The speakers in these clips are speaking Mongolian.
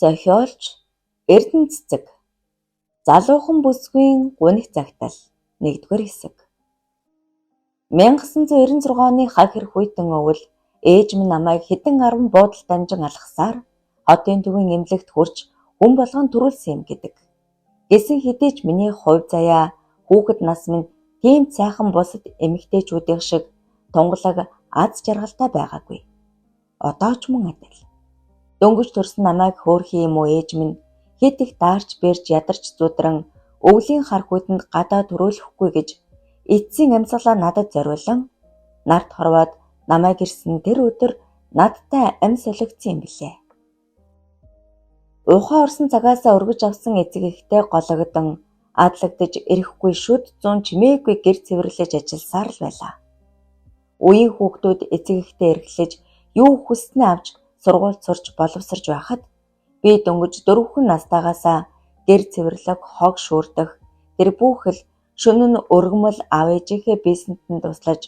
Зохиолч Эрдэнэ Цэцэг. Залуухан бүсгүйн гуниг загтал 1-р хэсэг. 1996 оны хахир хүйтэн өвөл ээж минь намайг хэдэн арван буудал дамжин алхасаар хотын төвийн эмнэлэгт хүрч хүн болгон төрүүлсэн юм гэдэг. Гэсэн хэдий ч миний хувь заяа хүүхэд нас минь тийм сайхан бусад эмэгтэйчүүдийнх шиг тунгалаг аз жаргалтай байгаагүй. Одоо ч мөн адил. Дөнгөж төрсөн намайг хөөрхий юм уу ээж минь хэд их даарч бэрж ядарч зудран өвлийн хар хүйтэнд гадаа төрүүлэхгүй гэж эцсийн амьсгалаа надад зориулан нарт хорвоод намайг ирсэн тэр өдөр надтай амь солигдсон юм билээ. Ухаан орсон цагаасаа өргөж авсан эцэг эхтэй гологдон адлагдаж ирэхгүй шүд зун чимээгүй гэр цэвэрлэж ажилласаар л байлаа. Үеийн хүүхдүүд эцэг эхтэй эрхлэж юу хүссэнээ авч сургуульд сурч боловсорч байхад би дөнгөж 4 настайгаасаа гэр цэвэрлэх, хог шүүрдэх тэр бүхэл шөнө нь өргөмөл аав ээжийнхээ биесэнд нь туслаж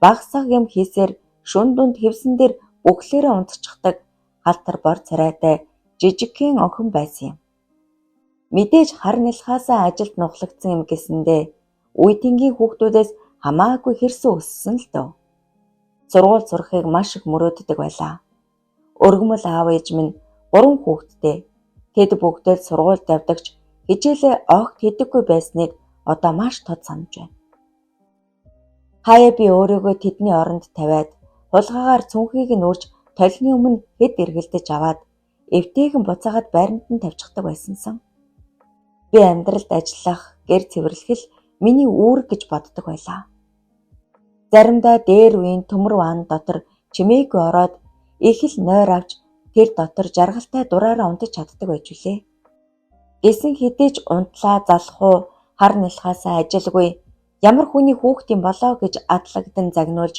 баг саг юм хийсээр шөнө дунд хэвсэн дээр бүхлээрээ унтчихдаг халтар бор царайтай жижигхэн охин байсан юм. Мэдээж хар нялхаасаа ажилд нухлагдсан юм гэсэндээ үе тэнгийн хүүхдүүдээс хамаагүй хэрсэн өссөн л дөө. Сургууль сурахыг маш их мөрөөддөг байлаа. Өргөмөл аав ээж минь 3 хүүхэдтэй. Тэд бүгдээ л сургуульд явдагч хичээлээ огт хийдэггүй байсныг одоо маш тод санаж байна. Хаяа би өөрийгөө тэдний оронд тавиад хулгайгаар цүнхийг нь үрж толины өмнө хэд эргэлдэж аваад эвтэйхэн буцаагаад байранд нь тавьчихдаг байсансан. Би амьдралд ажиллах, гэр цэвэрлэх л миний үүрэг гэж боддог байлаа. Заримдаа дээр үеийн төмөр ван дотор чимээгүй ороод их л нойр авч тэр дотор жаргалтай дураараа унтаж чаддаг байж билээ. Гэсэн хэдий ч унтлаа залах уу, хар нялхаасаа ажилгүй ямар хүний хүүхэд юм болоо гэж адлагдан загнуулж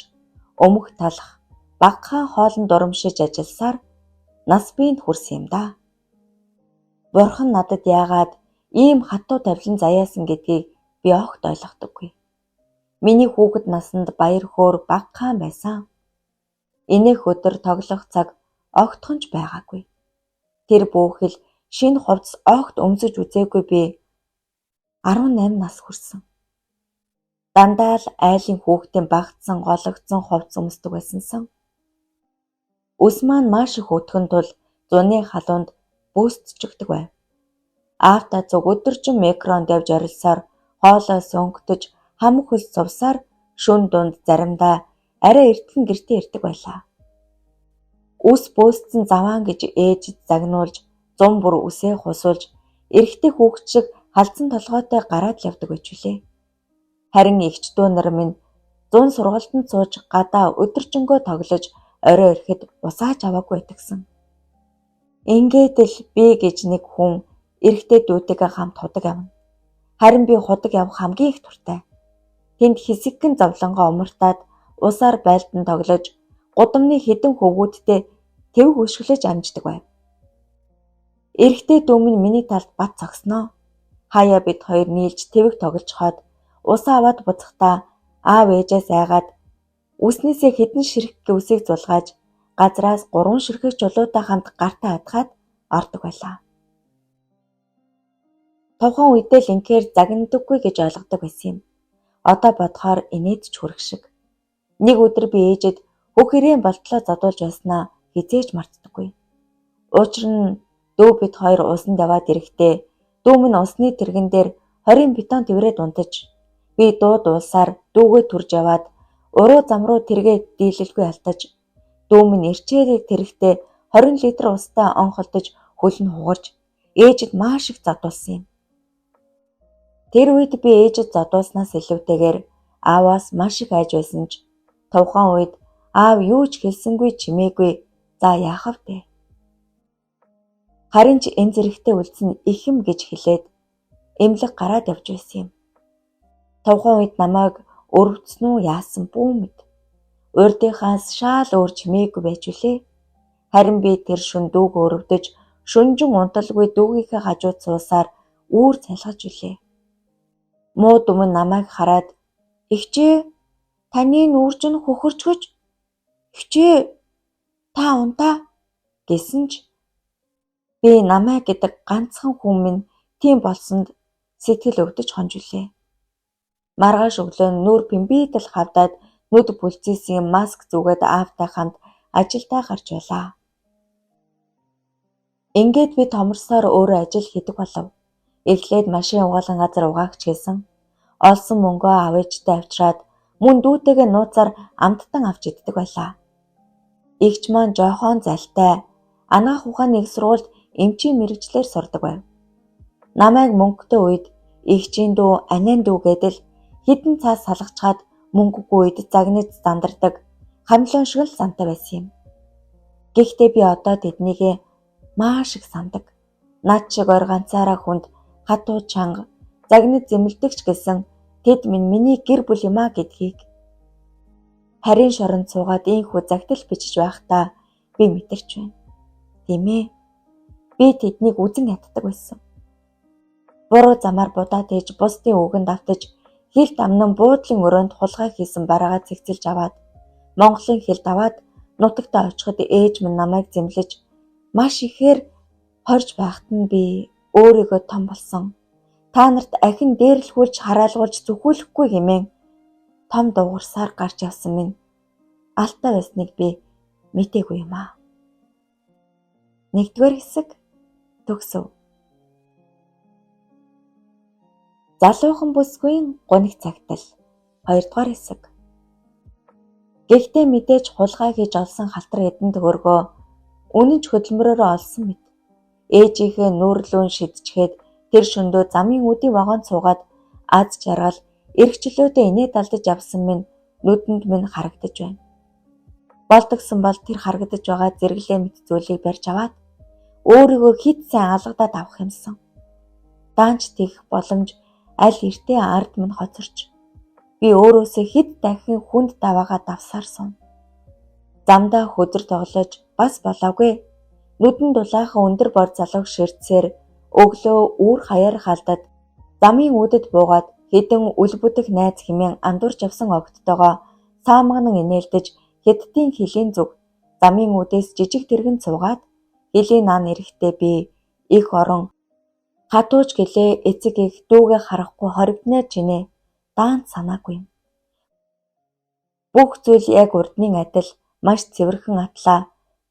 өмх талах, багахан хоолнд урамшиж ажилласаар нас биед хүрсэн юм да. Бурхан надад яагаад ийм хатуу тавилан заяасан гэдгийг би огт ойлгохдоггүй. Миний хүүхэд насанд баяр хөөр багахан байсан. Инээх өдөр тоглох цаг огтхон ч байгаагүй. Тэр бүхэл шинэ хувцас огт өмсөж үзээгүй би 18 нас хүрсэн. Дандаа л айлын хүүхдийн багцсан гологдсон хувцас өмсдөг байсансан. Үс маань маш их өтгөн тул зуны халуунд бөөсдөжигдөг байв. Аавтай цуг өдөржин микронд явж орилсоор хоолой сөнгөтөж хамаг хөл сувсаар шөнө дунд заримдаа арай эртхэн гэртээ ирдэг байлаа. Үс бөөсдсөн заваан гэж ээж загнуулж зун бүр үсээ хусуулж эрэгтэй хүүхэд шиг халзан толгойтой гараад л явдаг байж билээ. Харин эгч дүү нар минь зун сургалтанд сууж гадаа өдөржингөө тоглож орой ирэхэд усаач аваагүй байдагсан. Ингээд л би гэж нэг хүн эрэгтэй дүүтэйгээ хамт худаг явна. Харин би худаг явах хамгийн их дуртай. Тэнд хэсэгхэн зовлонгоо умартаад усаар байлдан тоглож гудамны хэдэн хөвгүүдтэй тэвэг өшиглөж амждаг байв. Эрэгтэй дүү минь миний талд бат зогсноо. Хаяа бид хоёр нийлж тэвэг тоглож хойд усаа аваад буцахдаа аав ээжээс айгаад үснээсээ хэдэн ширхэг үсийг зулгааж газраас 3 ширхэг чулуутай хамт гартаа атгаад ордог байлаа. Тухайн үедээ л инхээр загнадаггүй гэж ойлгодог байсан юм. Одоо бодохоор инээд ч хүрэх шиг. Нэг өдөр би ээжэд хөх ирээн болтлоо зодуулж байснаа хэзээ ч мартдаггүй. Учир нь дүү бид хоёр усанд яваад ирэхдээ дүү минь усны тэргэн дээр 20 бетон тэврээд унтаж би дуу дуулсаар дүүгээ түрж яваад уруу зам руу тэргээ дийлэлгүй алтаж дүү минь ирчээрээ тэрэхдээ 20 литр устай онхолдож хөл нь хугарч ээжэд маш их зодуулсан юм. Тэр үед би ээжэд зодуулснаас илүүтэйгээр ааваас маш их айж байсан ч тухайн үед аав юу ч хэлсэнгүй чимээгүй за яах вэ? Харин ч энэ зэрэгтэй үлдсэн их юм гэж хэлээд эмнэлэг гараад явж байсан юм. Тухайн үед намайг өрөвдсөн үү яасан бүү мэд. Урдынхаас шаал өөр чимээгүй байж билээ. Харин би тэр шөнө дүүг өрөвдөж шөнөжин унталгүй дүүгийнхээ хажууд суусаар үүр цалхаж билээ. Муу дүмэн намайг хараад "Эгчээ, таны нүүр чинь хөхөрчгөж. Эгчээ, та унтаа" гэсэн ч Би намайг гэдэг ганцхан хүн минь тийм болсонд сэтгэл өвдөж хонжүүлээ. Маргааш өглөө нь нүүр пимбидэл хавдаад нүд бүлцээсийн маск зүгээд аавтай хамт ажилдаа гарч байлаа. Ингээд би томорсоор өөрөө ажил хийдэг болов. Эхлээд машин угаалгын газар угаагч хийсэн. Олсон мөнгөө аав ээжтэй авчираад мөн дүүтэйгээ нууцаар амттан авч иддэг байлаа. Эгч маань жоохон залтай анагаах ухааны их сургуульд эмчийн мэргэжлээр сурдаг байв. Намайг мөнгөтэй үед эгчийн дүү, анийн дүү гэдэл хэдэн цаас салгачаад мөнгөгүй үед загнаж зандардаг хамлон шиг л зантай байсан юм. Гэхдээ би одоо тэднийг маш их сандаг. Над шиг ор ганцаараа хүнд хатуу чанга загнаж зэмлдэг ч гэсэн тэд минь миний гэр бүл юм а гэдгийг харийн шоронд суугаад ийнхүү загтал бичиж байхдаа би мэдэрч байна. Тийм ээ. Би тэднийг үзен яддаг байсан. Буруу замаар будаад ээж бусдын үгэнд автаж хилт амнан буудлын өрөөнд хулгай хийсэн бараагаа цэгцэлж аваад Монголын хил даваад нутагтаа очиход ээж минь намайг зэмлэж маш ихээр хорж байхад нь би өөрийгөө том болсон. Та нарт ахин дээрлэхүүлж хараалгуулж зүхүүлэхгүй хэмээн том дуугарсаар гарч явсан минь алтай байсныг би мтээгүй юм аа. Нэгдүгээр хэсэг төгсөв. Залуухан бүсгүйн гуниг цагтал. Хоёрдугаар хэсэг. Гэхдээ мэдээж хулгай хийж олсон халтар хэдэн төгрөгөө үнэн ч хөдөлмөрөөрөө олсон мэт. Ээжийнхээ нүүрлүүн шидчихэд тэр шөндөө замын үдийн вагонд суугаад аз жаргал эрхчлөөдөө инээд алдаж явсан минь нүдэнд минь харагдаж байна. Болдогсон бол тэр харагдаж байгаа зэрэглээ мэт зүйлийг барьж аваад өөрийгөө хэд сайн алгадаад авах юмсан. Даанч тэгэх боломж аль эртээ ард минь хоцорч би өөрөөсөө хэд дахин хүнд даваагаа давсаар сууна. Замдаа хөдөр тоглож бас болоогүй. Нүдэн дулаахан өндөр бор залууг ширтсээр өглөө үүр хаяар халдад замын үүдэд буугаад хэдэн үл бүдэх найз хэмээн андуурч явсан огттойгоо саамганан инээлдэж хятадын хөлийн зүг замын үүдээс жижиг тэргэнд суугаад хөлийн наан эрэхтэй би их орон хатууж гэлээ эцэг эх дүүгээ харахгүй хоригдноо чинээ даанч санаагүй юм. Бүх зүйл яг урдны адил маш цэвэрхэн атлаа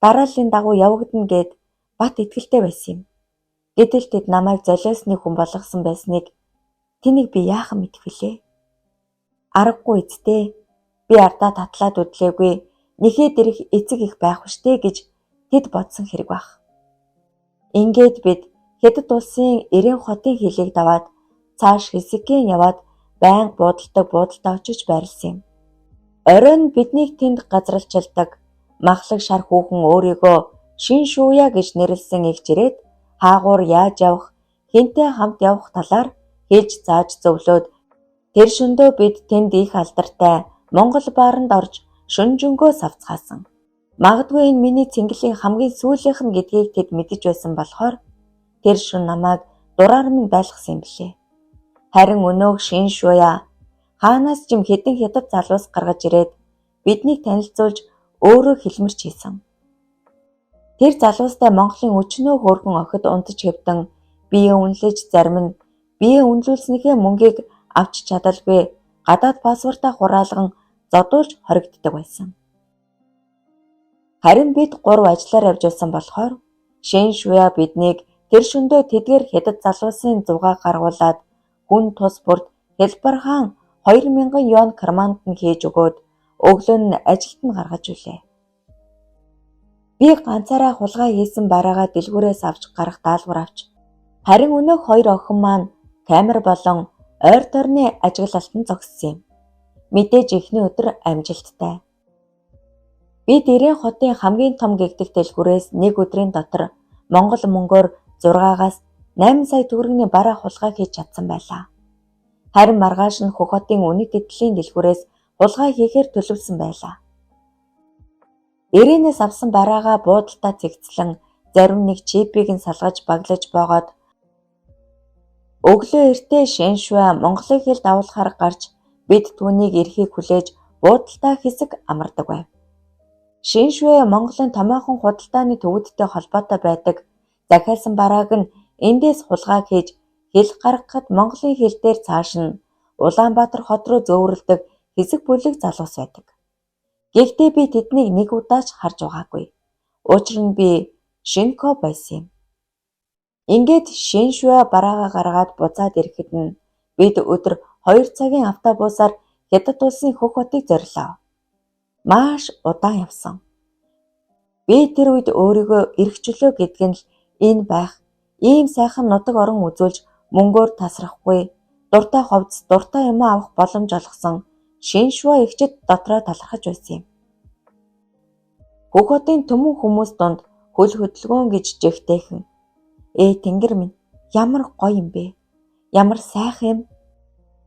дарааллын дагуу явагдана гэд бат итгэлтэй байсан юм. Гэтэл тэд намайг золиосны хүн болгосон байсныг тэнийг би яахан мэдэх вүлээ? Аргагүй эцтэй. Би ардаа татлаад үдлээгүй. Нэхэд ирэх эцэг их байх штэ гэж тэд бодсон хэрэг байх. Ингээд бид Хятад улсын Эрен хотын хилийг даваад цааш хэсэгхэн яваад байнга буудалдаг буудалдаа очиж байрласан юм. Оройн биднийг тэнд газралчилдаг махлаг шар хүүхэн өөрийгөө шин шууя гэж нэрлэсэн их чирээд хаагуур яаж явах, хэнтэй хамт явах талаар хэлж зааж зөвлөөд тэр шөндөө бид тэнд их алдартай Монгол бааранд орж шөнөжингөө савцгаасан. Магадгүй энэ миний цэнгэлийн хамгийн сүүлийнх нь гэдгийг тэд мэдэж байсан болохоор тэр шөнө намайг дураар минь байлгасан юм билээ. Харин өнөөх шин шууя хаанаас ч юм хэдэн хятад залуус гаргаж ирээд биднийг танилцуулж өөрөө хэлмэрч хийсэн. Тэр залуустай Монголын өчнөө хөөрхөн охид унтаж хэвтэн бие үнэлж зарим нь бие үнэлүүлснийхээ мөнгийг авч чадалгүй гадаад паспортаа хураалган зодуулж хоригддаг байсан. Харин бид гурав ажиллаар явж байсан болохоор шин шуя биднийг тэр шөндөө тэдгээр хятад залуусын зугаа гаргуулад хүн тус бүрт хэлбэрхан 2000 юан карманд нь хийж өгөөд өглөө нь ажилд нь гаргаж үлээ. Би ганцаараа хулгай хийсэн бараагаа дэлгүүрээс авч гарах даалгавар авч харин өнөөх хоёр охин маань камер болон ойр тойрны ажиглалтанд зогссон юм. Мэдээж эхний өдөр амжилттай. Бид Эрен хотын хамгийн том гэгдэх дэлгүүрээс нэг өдрийн дотор Монгол мөнгөөр 6-аас 8 сая төгрөгийн бараа хулгай хийж чадсан байлаа. Харин маргааш нь Хөх хотын үнэт эдлийн дэлгүүрээс хулгай хийхээр төлөвлөсөн байлаа. Эренээс авсан бараагаа буудалдаа цэгцлэн зарим нэг чипийг нь салгаж баглаж боогоод өглөө эртээ Шэншүа Монголын хэл давуулахаар гарч бид түүнийг эрхийг хүлээж буудалдаа хэсэг амардаг байв. Шэншүа Монголын томоохон худалдааны төвөдтэй холбоотой байдаг Захиалсан барааг нь эндээс хулгай хийж хэл гаргахад Монголын хэл дээр цааш нь Улаанбаатар хот руу зөөвөрлөдөг хэсэг бүлэг залуус байдаг. Гэхдээ би тэднийг нэг удаа ч харж байгаагүй. Учир нь би Шинко байсан юм. Ингээд Шиншуа бараагаа гаргаад буцаад ирэхэд нь бид өдөр 2 цагийн автобусаар Хятад улсын хөх хотыг зорилоо. Маш удаан явсан. Би тэр үед өөрийгөө эрхчлөө гэдг нь л энэ байх. Ийм сайхан нутаг орон үзүүлж мөнгөөр тасрахгүй, дуртай хувцас, дуртай юм авах боломж олгосон Шиншуа эгчид дотроо талархаж байсан юм. Хөх хотын түмэн хүмүүс дунд хөл хөдөлгөөн гэж жигтэйхэн. Ээ тэнгэр минь, ямар гоё юм бэ? Ямар сайхан юм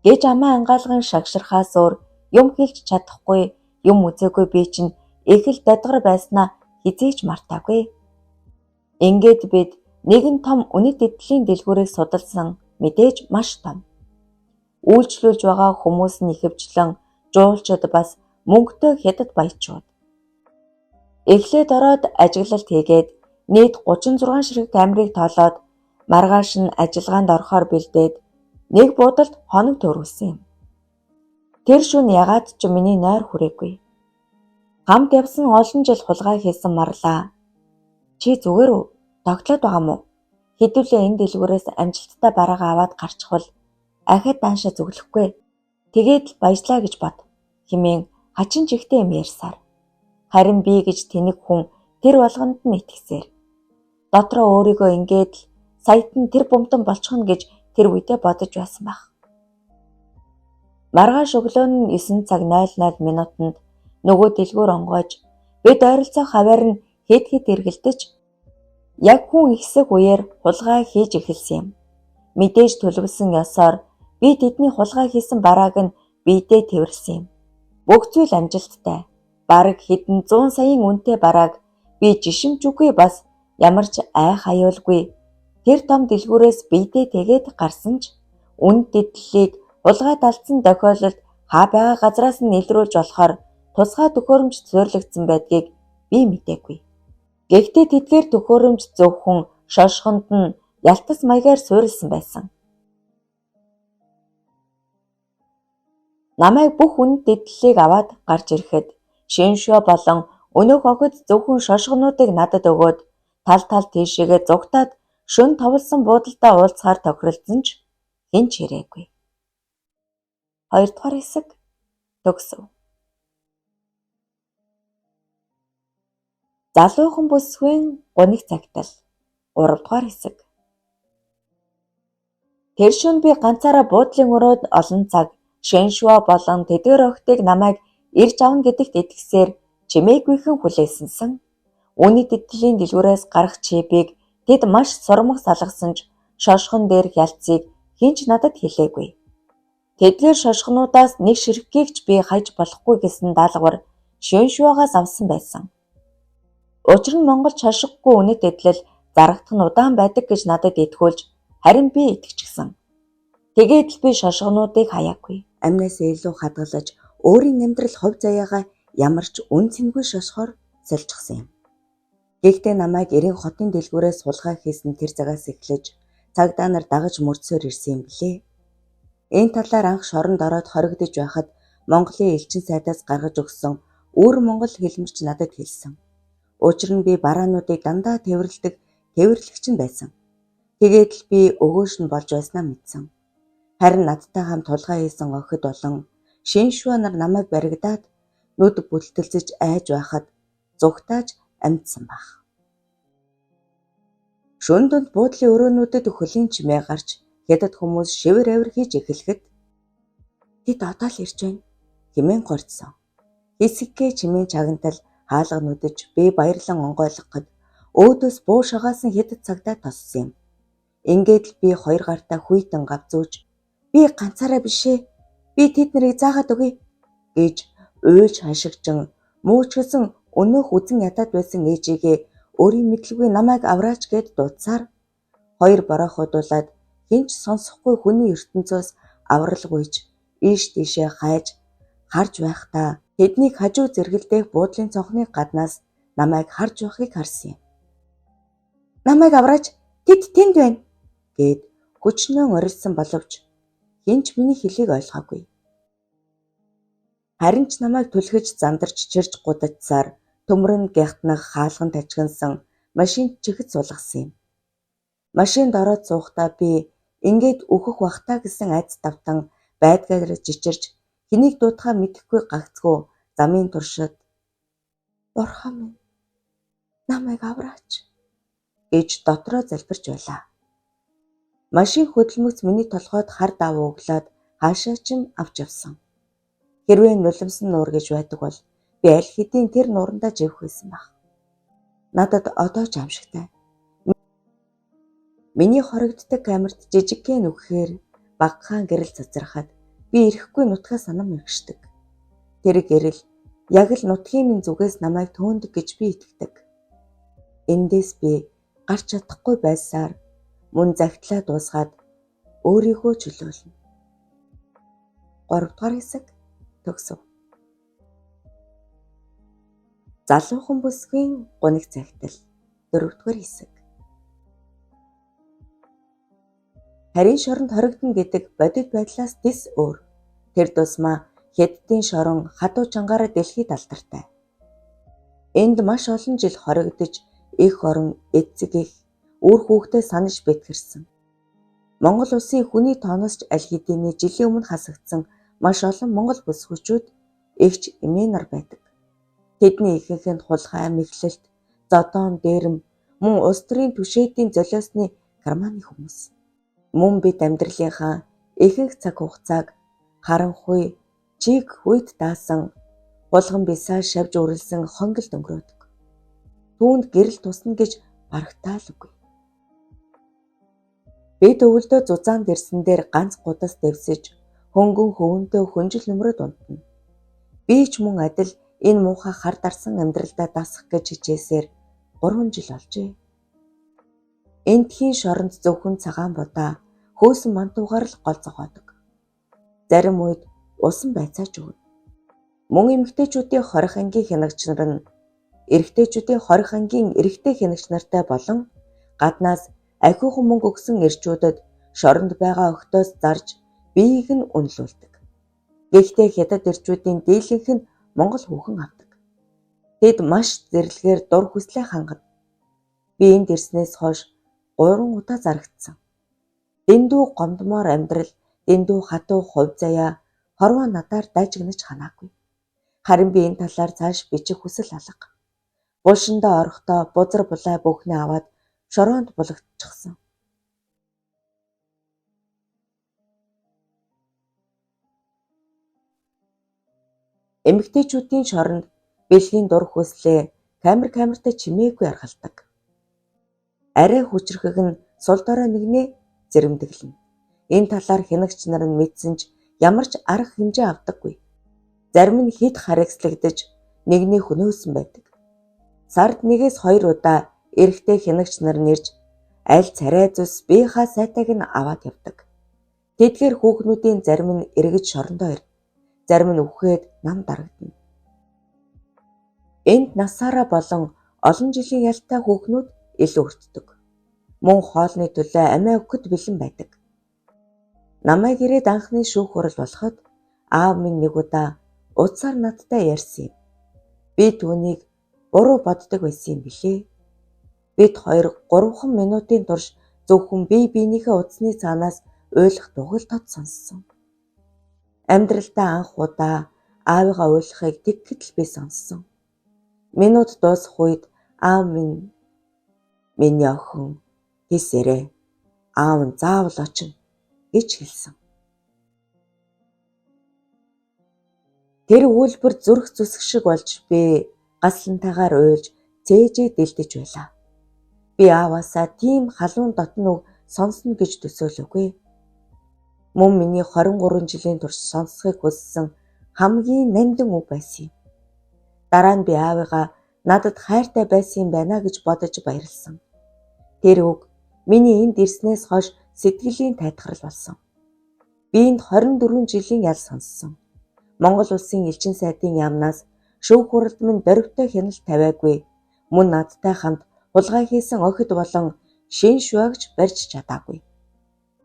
гэж амаа ангаалган шагширхаас өөр юм хэлж чадахгүй, юм үзээгүй би чинь их л дадгар байснаа хэзээ ч мартаагүй. Ингээд бид нэгэн том үнэт эдлийн дэлгүүрийг судалсан, мэдээж маш том. Үйлчлүүлж байгаа хүмүүс нь ихэвчлэн жуулчид бас мөнгөтэй хятад баячууд. Эхлээд ороод ажиглалт хийгээд нийт 36 ширхэг камерыг тоолоод маргааш нь ажиллагаанд орохоор бэлдээд нэг буудалд хоног төөрүүлсэн юм. Тэр шөнө ягаад ч миний нойр хүрээгүй. Хамт явсан олон жил хулгай хийсэн марлаа. Чи зүгээр үү? Тогтлоод байгаа мó? Хэдүүлээ энэ дэлгүүрээс амжилттай бараагаа аваад гарчхвал ахиад дааншаа зөвлөхгүй. Тэгээд л баяжлаа гэж бод хэмээн хачин чихтэй юм ярьсаар. Харин би гэж тэнэг хүн тэр болгонд нь итгэсээр. Дотроо өөрийгөө ингээд л саятан тэр бумтан болчихно гэж тэр үедээ бодож байсан байх. Маргааш өглөө нь 9 цаг 00 минутанд нөгөө дэлгүүр онгойж бид ойролцоох хаваар нь хэд хэд эргэлдэж яг хүн ихсэх үеэр хулгай хийж эхэлсэн юм. Мэдээж төлөвлөсөн ёсоор би тэдний хулгай хийсэн барааг нь биедээ тэвэрлсэн юм. Бүх зүйл амжилттай. Бараг хэдэн 100 саяын үнэтэй барааг би жишимжүгүй бас ямар ч айх аюулгүй тэр том дэлгүүрээс биедээ тэгээд гарсан ч үнэт эдлэлийг хулгайд алдсан тохиолдолд хаа байгаа газраас нь илрүүлж болохоор тусгай төхөөрөмж суйрлагдсан байдгийг би мдээгүй. Гэхдээ тэдгээр төхөөрөмж зөвхөн шошгонд нь ялтас маягаар суурилсан байсан. Намайг бүх үнэт эдлэлийг аваад гарч ирэхэд Шиншуа болон өнөөх охид зөвхөн шошгонуудыг надад өгөөд тал тал тийшээгээ зугтаад шөнө товлсон буудалдаа уулзахаар тохиролцсон ч хэн ч ирээгүй. 2 дугаар хэсэг төгсөв. Залуухан бүсгүйн гуниг цагтал 3 дугаар хэсэг. Тэр шөнө би ганцаараа буудлын өрөөнд олон цаг Шиншуа болон тэдгээр охидыг намайг ирж авна гэдэгт итгэсээр чимээгүйхэн хүлээсэнсэн. Үнэт эдлийн дэлгүүрээс гарах чипийг тэд маш сурмаг салгасан ч шошгон дээрх ялцыг хэн ч надад хэлээгүй. Тэдгээр шошгонуудаас нэг ширхгийг ч би хайж болохгүй гэсэн даалгавар Шиншуагаас авсан байсан. Учир нь Монголд шошгогүй үнэт эдлэл зарагдах нь удаан байдаг гэж надад итгүүлж харин би итгэчихсэн. Тэгээд л би шошгонуудыг хаяагүй. Амнаас илүү хадгалаж өөрийн амьдрал хувь заяагаа ямар ч үн цэнгүй шошгоор сольчихсан юм. Гэхдээ намайг 90 хотын дэлгүүрээс хулгай хийсэн тэр цагаас эхлэж цагдаа нар дагаж мөрдсөөр ирсэн юм билээ. Энэ талаар анх шоронд ороод хоригдож байхад Монголын элчин сайдаас гаргаж өгсөн өвөр монгол хэлмэрч надад хэлсэн. Учир нь би бараануудыг дандаа тэвэрлэдэг тэвэрлэгч нь байсан. Тэгээд л би өгөөш нь болж байснаа мэдсэн. Харин надтай хамт хулгай хийсэн охид болон Шиншуа нар намайг баригдаад нүд бүлтэлзэж айж байхад зугтааж амжсан байх. Шөнө дунд буудлын өрөөнүүдэд хөлийн чимээ гарч хятад хүмүүс шивэр авир хийж эхлэхэд тэд одоо л ирж байна хэмээн горьдсон. Хэсэггээ чимээ чагнатал хаалга нүдэж би баярлан онгойлгоход өөдөөс буу шагаасан хятад цагдаа тоссон юм. Ингээд л би хоёр гартаа хүйтэн гавзууж би ганцаараа бишээ. Би тэд нарыг заагаад өгье гэж уйлж хашигчин муучгсан өнөөх үзэн ядаад байсан ээжигээ өөрийн мэдлгүй намайг авраач гэд дуудсаар хоёр борооходуулаад хэн ч сонсохгүй хүний ертөнцөөс авралгүйч ийш тийшээ хайж харж байхдаа тэднийг хажуу зэргэлдэх буудлын цонхны гаднаас намайг харж байхыг харсан юм. Намайг авраач, тэд тэнд байна гэд хүчнөө орилсон боловч хэн ч миний хэлийг ойлгоогүй. Харин ч намайг түлхэж зандарч чирч гудажсаар төмөрн гягтнах хаалган тажигнасан машинд чихэт суулгасан юм. Машинд ороод суухдаа би ингээд үхэх бах таа гэсэн айдас давтан байдгаараа жичирч хэнийг дуудахаа мэдэхгүй гагцхүү замын туршид "Бурхан минь, намайг авраач" гэж дотроо залбирч байлаа. Машин хөдөлмөгц миний толгойд хар давуу өглөөд хаашаа ч авч явсан. Хэрвээ нулимсан нуур гэж байдаг бол би аль хэдийн тэр нуурандаа живэх байсан байх. Надад одоо ч аимшигтай. Миний хоригддаг камерт жижигхэн үхэхээр багахан гэрэл цацрахад би ирэхгүй нутгаа санам мэргэшдэг. Тэр гэрэл яг л нутгийн минь зүгээс намайг төөндөг гэж би итгэдэг. Эндээс би гарч чадахгүй байсаар мөн загтлаа дуусгаад өөрийгөө чөлөөлнө. 3 дугаар хэсэг төгсөв. Залуухан бүсгүйн гуниг цагтал 4 дугаар хэсэг. Харийн шоронд хоригдоно гэдэг бодит байдлаас дэс өөр. Тэр тусмаа Хятадын шорон хатуу чангаараа дэлхийд алдартай. Энд маш олон жил хоригдож эх орон, эцэг эх, үр хүүхдээ санаж бэтгэрсэн. Монгол улсын хүний тооноос ч аль хэдийнэ жилийн өмнө хасагдсан маш олон монгол бүсгүйчүүд эгч эмээ нар байдаг. Тэдний ихэнх нь хулгай, мэхлэлт, зодоон, дээрэм мөн улс төрийн түшээдийн золиосны карманы хүмүүс. Мөн бид амьдралынхаа ихэнх цаг хугацааг харанхуй, чиг хүйт даасан, хулган бисаа шавж үрэлсэн хонголд өнгөрөөдөг. Түүнд гэрэл тусна гэж барагтаалгүй. Бид өвөлдөө зузаан дэрсэн дээр ганц гудас дэвсэж, хөнгөн хөвөндөө хөнжил нөмрөд унтна. Би ч мөн адил энэ муухай хар дарсан амьдралдаа дасах гэж хичээсээр 3 жил болжээ. Эндхийн шоронд зөвхөн цагаан будаа хөөсөн мантуугаар л гол зогоодог. Зарим үед усан байцааж өгнө. Мөн эмэгтэйчүүдийн 20 ангийн хянагч нар нь эрэгтэйчүүдийн 20 ангийн эрэгтэй хянагч нартай болон гаднаас ахиухан мөнгө өгсөн эрчүүдэд шоронд байгаа охидоос зарж биеийг нь үнэлүүлдэг. Гэхдээ хятад эрчүүдийн дийлэнх нь монгол хүүхэн авдаг. Тэд маш зэрлэгээр дур хүслээ хангана. Би энд ирснээс хойш 3 удаа зарагдсан. Дэндүү гомдмоор амьдрал, дэндүү хатуу хувь заяа хорвоо надаар дайжигнаж ханаагүй. Харин би энэ талаар цааш бичих хүсэл алга. Булшиндаа орохдоо бузар булаа бүхнээ аваад шороонд булагдчихсан. Эмэгтэйчүүдийн шоронд бэлгийн дур хүслээ камер камертай чимээгүй аргалдаг. Арай хүчрхэг нь сул дорой нэгнээ зэрэмдэглэнэ. Энэ талаар хянагч нар нь мэдсэн ч ямар ч арга хэмжээ авдаггүй. Зарим нь хэд харигслагдаж нэгний хөнөөсөн байдаг. Сард 1-2 удаа эрэгтэй хянагч нар нэрж аль царай зүс биеийнхаа сайтайг нь аваад явдаг. Тэдгээр хүүхнүүдийн зарим нь эргэж шорондоо ирнэ. Зарим нь үхээд нам дарагдана. Энд насаараа болон олон жилийн ялтай хүүхнүүд илүү өртдөг. Мөн хоолны төлөө амиа өгөхөд бэлэн байдаг. Намайг ирээд анхны шүүх хурал болоход аав минь нэг удаа утсаар надтай ярьсан юм. Би түүнийг буруу боддог байсан юм билээ. Бид 2-3 минутын турш зөвхөн бие биенийхээ утасны цаанаас уйлах дууг л тод сонссон. Амьдралдаа анх удаа аавыгаа уйлахыг тэгэхэд л би сонссон. Минут дуусах үед аав минь миний охин тэсэрээ аав нь заавал очино гэж хэлсэн. Тэр үйлбэр зүрх зүсэх шиг болж би гаслантайгаар уйлж цээжээ дэлдэж байлаа. Би ааваасаа тийм халуун дотно үг сонсно гэж төсөөлөөгүй. Мөн миний 23 жилийн турш сонсохыг хүссэн хамгийн нандин үг байсан юм. Дараа нь би аавыгаа надад хайртай байсан юм байна гэж бодож баярлсан. Тэр үг миний энд ирснээс хойш сэтгэлийн тайтгарал болсон. Би энд 24 жилийн ял сонссон. Монгол улсын элчин сайдын яамнаас шүүх хуралд минь дөрвтэй хяналт тавиагүй. Мөн надтай хамт Хулгай хийсэн охид болон шин шуваагч барьж чадаагүй.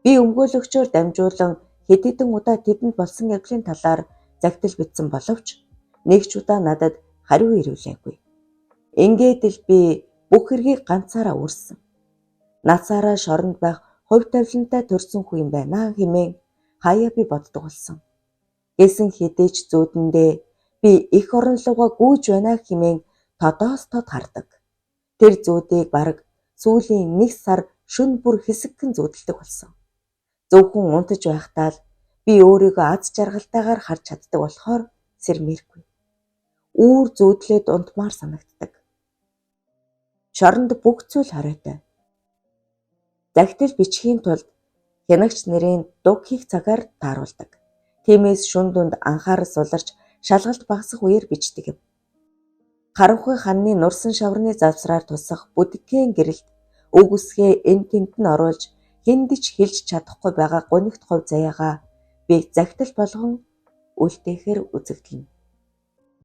Би өмгөөлөгчөөр дамжуулан хэд хэдэн удаа тэдэнд болсон явдлын талаар захидал бичсэн боловч нэг ч удаа надад хариу ирүүлээгүй. Ингээд л би бүх хэргийг ганцаараа үүрсэн. Надсаараа шоронд байх хувь тавилантай төрсөн хүн юм байна хэмээн хаяа би боддог болсон. Гэсэн хэдий ч зүүдэндээ би эх орон руугаа гүйж байна хэмээн тодоос тод хардаг. Тэр зүүдийг бараг сүүлийн нэг сар шөнө бүр хэсэгхэн зүүдэлдэг болсон. Зөвхөн унтаж байхдаа л би өөрийгөө аз жаргалтайгаар харж чаддаг болохоор сэрмээргүй. Үүр зүүдлээд унтмаар санагддаг. Шоронд бүх зүйл хориотой. Захидал бичихийн тулд хянагч нарын дуг хийх цагаар тааруулдаг. Тиймээс шөнө дунд анхаарал суларч шалгалт багасах үеэр бичдэг юм. Харанхуй ханны нурсан шаврын завсраар тусах бүдгэн гэрэлт үг үсгээ эн тэнд нь оруулж хэнд ч хэлж чадахгүй байгаа гунигт хувь заяагаа би захидал болгон үлдээхээр үзэгдэлнэ.